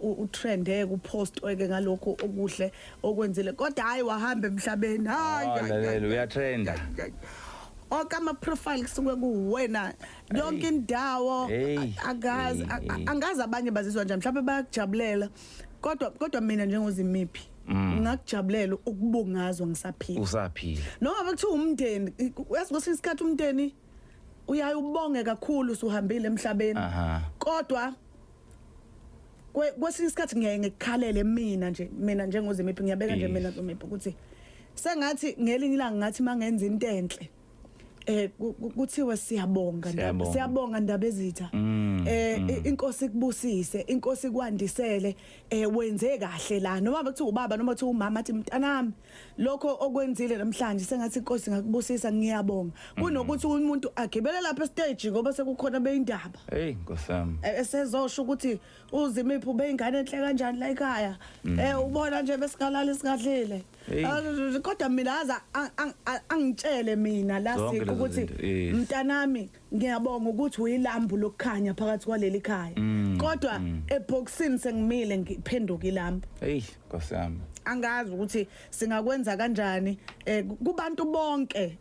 Utrende kupostwe ke ngalokho okuhle okwenzile, kodwa hayi, wahamba emhlabeni, hayi. Oh, lalela, uyatrenda. Onke ama profile kusuke kuwena yonke indawo. Hey. Angazi Hey, hey. angazi abanye bazizwa njani, mhlawumbe bayakujabulela, kodwa mina njengoZimiphi ngakujabulela ukubungazwa ngisaphila. Usaphila. Noma bekuthiwa umndeni, uyazi, kwesinye isikhathi umndeni uyaye ubonge kakhulu usuhambile emhlabeni. Kodwa kwesinye isikhathi ngiyaye ngikukhalele mina nje, mina njengoZimiphi, ngiyabeka nje mina Zimiphi, ukuthi sengathi ngelinye ilanga ngathi mangenza into enhle kuthiwe siyabonga ndaba. Siyabonga. Siyabonga ndaba ezitha, inkosi ikubusise, inkosi ikwandisele, wenze kahle la, noma bekuthiwa ubaba noma kuthiwa umama athi, "Mntanami, lokho okwenzile namhlanje, sengathi inkosi ingakubusisa, ngiyabonga," kunokuthi umuntu agibele lapha stage ngoba sekukhona beyindaba. Hey, nkosami. Esezosho ukuthi uZimiphi ubeyingane enhle kanjani la ekhaya, ubona nje besingalali singadlile. Hey. Kodwa mina aza angitshele mina la Zonke siqu lezo ukuthi, zinto, yes. "Mntanami, ngiyabonga ukuthi uyilambu lokukhanya phakathi kwaleli khaya," kodwa eboxini sengimile ngiphenduka ilambu. Hey, nkosami. Angazi ukuthi singakwenza kanjani kubantu bonke.